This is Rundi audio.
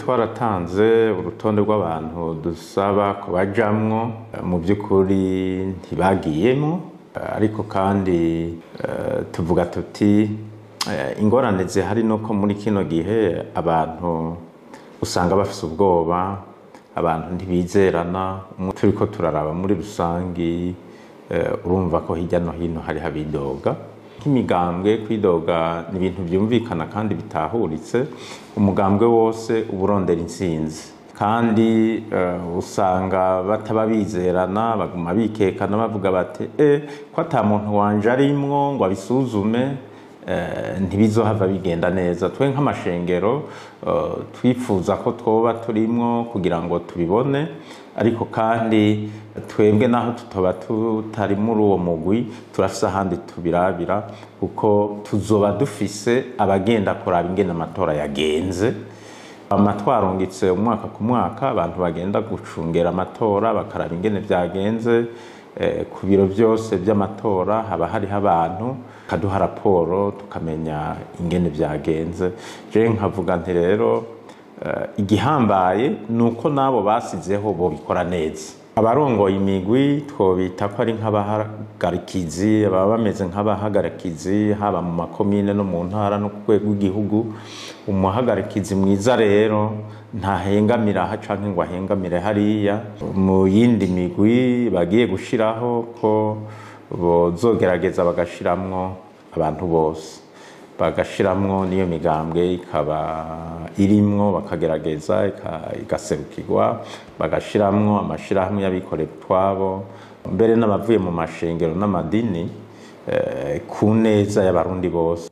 Twaratanze urutonde rw'abantu dusaba kubajamwo, mu by'ukuri ntibagiyemo, ariko kandi tuvuga tuti ingorane zihari nuko muri kino gihe abantu usanga bafise ubwoba, abantu ntibizerana. Turiko turaraba muri rusangi, urumva ko hirya no hino hariho abidoga. Nk'imigambwe, kwidoga ni ibintu byumvikana kandi bitahuritse. Umugambwe wose uba urondera intsinzi, kandi usanga bataba bizerana, baguma bikekana, bavuga bati ko ata muntu wanje arimwo ngo abisuzume, ntibizohava bigenda neza. Twe nk'amashengero twifuza ko twoba turimwo kugira ngo tubibone, ariko kandi twebwe naho tutoba tutari muri uwo mugwi, turafise ahandi tubirabira, kuko tuzoba dufise abagenda kuraba ingene amatora yagenze. Amatwarungitse umwaka ku mwaka abantu bagenda gucungera amatora, bakaraba ingene vyagenze. Ku biro byose by'amatora haba hariho abantu kaduha raporo, tukamenya ingene vyagenze. Je nkavuga nti rero igihambaye ni uko n'abo basizeho bobikora neza. Abarongoye imigwi twobita ko ari nk'abahagarikizi, baba bameze nk'abahagarikizi haba mu makomine no mu ntara no ku rwego rw'igihugu. Umuhagarikizi mwiza rero ntahengamira aha canke ngo ahengamire hariya. Mu yindi migwi bagiye gushiraho, ko bozogerageza bagashiramwo abantu bose, bagashiramwo n'iyo migambwe ikaba irimwo, bakagerageza igaserukirwa, bagashiramwo amashirahamwe y'abikorera utwabo, mbere n'abavuye mu mashengero n'amadini, ku neza y'Abarundi bose.